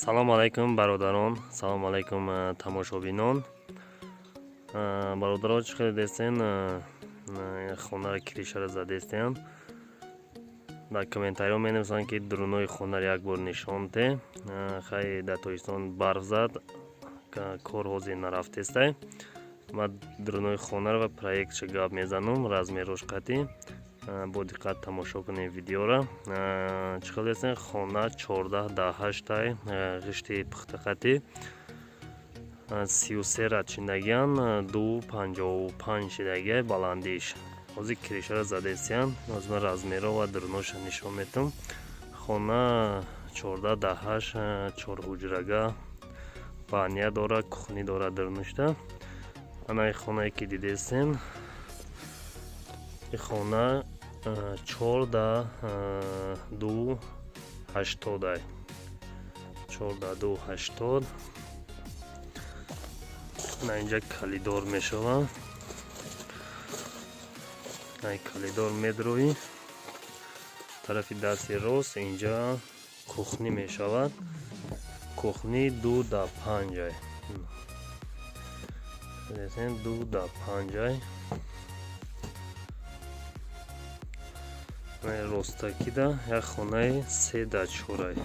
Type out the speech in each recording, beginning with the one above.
Салому алайкум, бародарон, салому алайкум, тамошобинон. Бародарон, чӣ хеле дестен, хонаро крышара задестен. Дар комментариҳо менависанд, ки дурунои хонаро як бор нишон те. Хай, дар Тоҷикистон барф зад, кор ҳозир нарафтестай. Ман дурунои хонаро ва проектша гап мезанам, размерош қатъӣ. Бо диққат тамошо кунед видеоро. Чӣ хел дестен, хона 14 да 8-ай, ғишти пухтақатӣ, 33 рад чиндагиян, 2,55 шидагиай баландиш. Ҳозир крышаро задестиян. Ҳозир ман размеро ва дуруноша нишон метам. Хона 14 да 8, чорҳуҷрага, баня дорад, кухни дорад дурунушта. Анаи хонае ки дидестен, и хона 4 да 2,80-ай, 4 да 2,80. На инҷа калидор мешавад, най калидор медроӣ, тарафи дасти рост инҷа кухни мешавад. Кухни 2 да 5-ай, 2 да 5-ай. Ростакида як хонаи 3 да 4-ай,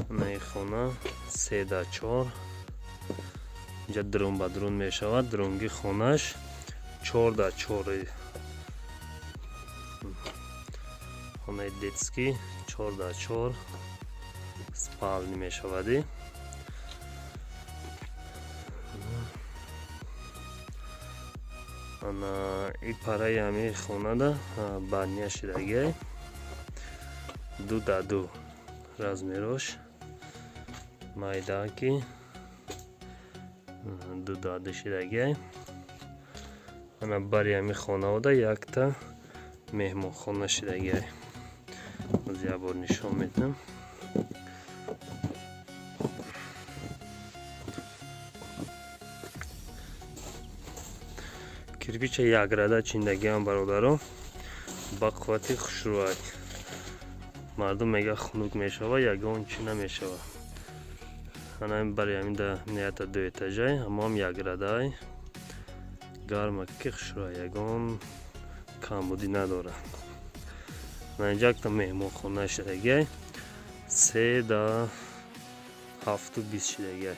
наи хона 3 да 4. Инҷа дурун ба дурун мешавад, дурунги хонаш 4 да 4, хонаи детский 4 да 4, спальни мешавади. Ана и параи ҳамин хонада баня шидагиай, 2 да 2 размерош, майдаки 2 да 2 шидагиай. Ана бари ҳамин хонаода якта меҳмонхона шидагиай. Боз як бор нишон медиҳам. Кирпича якрада чиндагиам, бародаро, ба қуввати хушрӯай. Мардум мега, хунук мешава, ягон чӣ намешава. Ана бари ҳамин да ята дуэтажай, ҳамоам якрадай, гарма ки хушрӯай, ягон камбудӣ надорад. Ана инҷа якта меҳмонхона шидагиай, 3 да 7,20 шидагиай.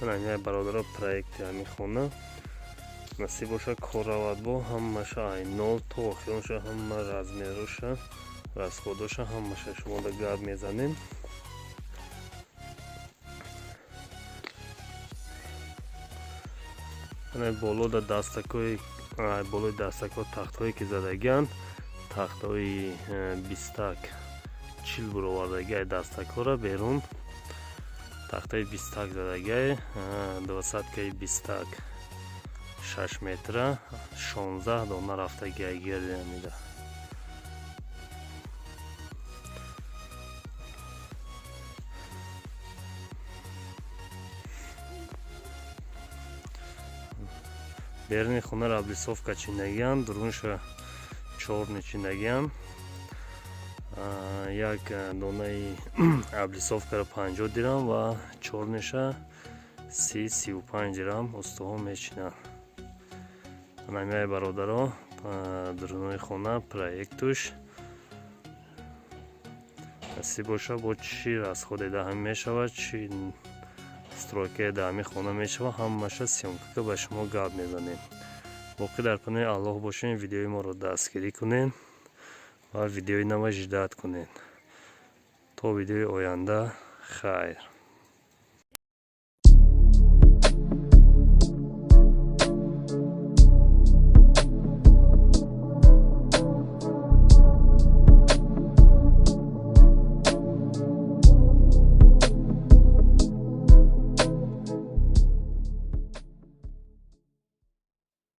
Ана бародаро, проекти ҳамин хона. Насиб бошад, кор равад, бо ҳамаша ай нол то охиронша, ҳама размероша, расходоша, ҳамаша шумода гап мезанем. Ана боло да дастакҳои, болои дастакҳо тахтҳое ки задагианд, тахтҳои бистак чил буровардагиай, дастакҳоро берун тахтаи бистак задагиай, двадцаткаи бистак, 6 метра, 16 дона рафтагиай гирди ҳамида. Беруни хонаро облицовка чиндагианд, дурунша чёрный чиндагианд. Як донаи облицовкаро 50 дирам ва чёрныйша 30-35 дирам устоҳо мечинанд. Анамияи, бародаро, дурунои хона, проектуш. Насиб боша, бо чӣ расходе да ҳамин мешавад, чӣ стройкае да ҳамин хона мешавад, ҳамаша съёмкака ба шумо гап мезанем. Боқӣ дар паноҳи Аллоҳ бошем. Видеои моро дастгирӣ кунед ва видеои нава ждать кунед. То видеои оянда, хайр.